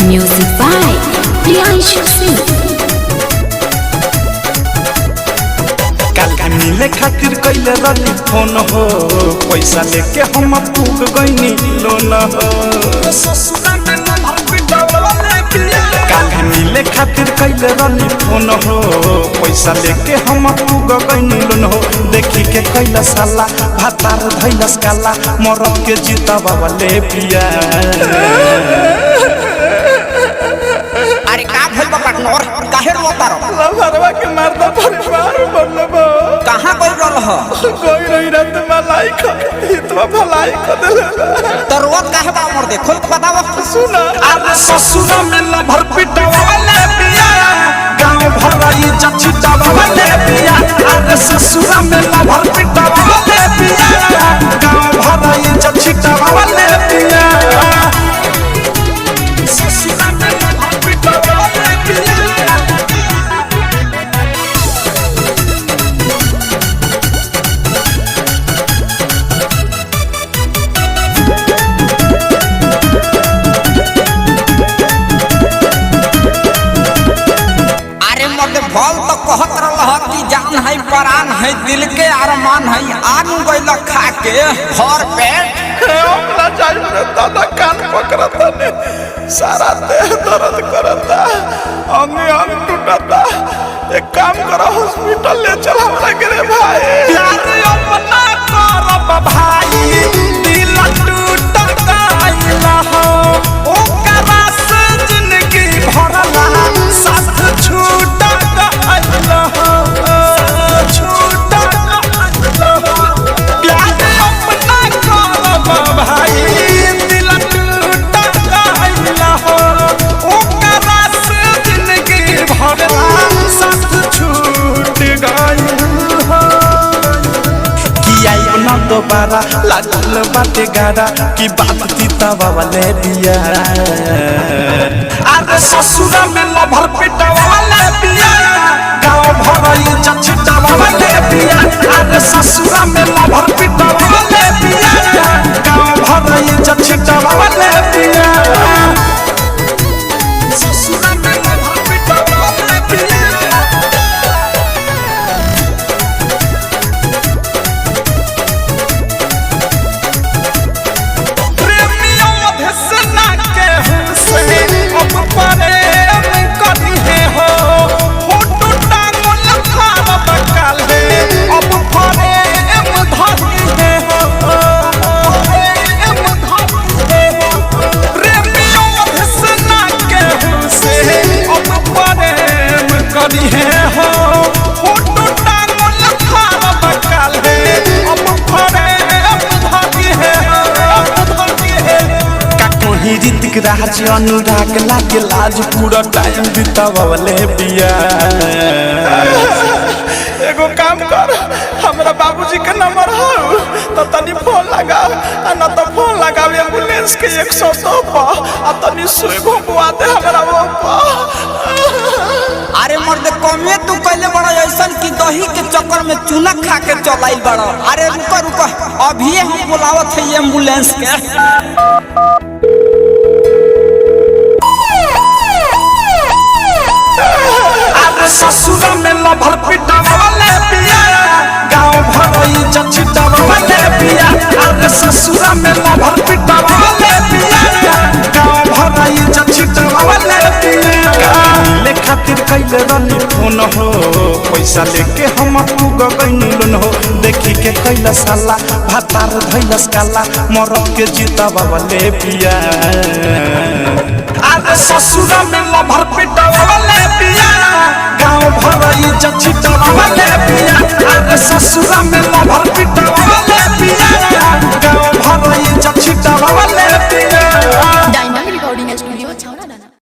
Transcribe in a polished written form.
Music by Priyanshu Singh. काका मिले खातिर कैले रहली फोन हो, पैसा लेके हम पूग गईनी लोन हो। काका मिले खातिर कैले रहली फोन हो, पैसा लेके हम पूग गईनी लोन हो। देखी के कैला साला भातार धैलस काला, मरद के जीता बाबा ले पिया। अरे का भइल बा पार्टनर, काहे रोता रहो? लफड़वा के मर्दा परिवार बनबो। कहाँ गइल रहल ह? कोई रही रात मलाई ख हितवा भलाई ख देले। तो रोत काहे बा मर्दे, खोल के बताव। सुना, अरे ससुर में लभर पिटवा ले पिया, गांव भराई चचिटवा ले पिया। अरे ससुर में लभर पिटवा ले पिया, गांव भराई चचिटवा ले पिया। ससुर में लभर पिटवा ले पिया। अरे मर्दे भल तो कहत रहल ह कि जान है परान है दिल के अरमान है, आनु गइल खा के भर पेट। हमरा जाई रे दादा, कान पकड़ता ने, सारा देह दर्द करता, अंग अंग टूटता। एक काम करो, हॉस्पिटल ले चल हमरा के रे भाई। प्यार अपना करब भाई, दिल टूट गइल हो, ओकरा से जिंदगी भरला साथ छूट गइल हो, छूट गइल हो। प्यार अपना करब भाई, दिल टूट गइल हो, ओकरा से जिंदगी भरला साथ छूट गइल हो। कि आइब न दोबारा, लागल बाटे गारा, कि बात तीता वाले दिया। अरे ससुर में लभर पिटवा ले पिया, गाँव भरई चचिटवा ले पिया। अरे ससुर में लभर पिटवा ले पिया, गाँव भरई चचिटवा ले पिया। ससुर में लभर पिटवा ले पिया। प्रेमियों अधसना के हुस्न अब प्रेम करिहे हो, फोटो टांगल खाब काले अब प्रेम धरिहे हो, प्रेम धरिहे हो। प्रेमियों अधसना के हुस्न अब प्रेम करिहे हो, फोटो टांगल खाब काले अब प्रेम धरिहे हो। का कहीं ऋतिक राज अनुराग लागे लाज, पूरा टाइम बितावले बिया। एगो काम कर, हमरा बाबूजी के नंबर हो तो तनी फोन लगा, आ न तो फोन लगावे एम्बुलेंस के 102 पर, आ तनी सुई घुमवा दे हमरा वो पर। अरे मर्दे कमे तू कइले बड़ा ऐसन कि दही के चक्कर में चूना खा के चलाइल बड़ा। अरे रुको रुको, अभी हम बुलावत है एम्बुलेंस के। अरे ससुर में लभर पिटवा ले पिया, गाँव भरई चचिटवा ले पिया। अरे ससुर में लभर पिटवा ले पिया, गाँव भरई चचिटवा ले पिया। ले खातिर कैले रहली फोन हो, पैसा लेके हम पूग गईनी लोन हो। देखी के कैला साला भातार धैलस काला, मरद के जीता बाबा ले पिया। अरे ससुर में लभर पिटवा ले पिया, गाँव भरई चचिटवा ले पिया। अरे ससुर में लभर पिटवा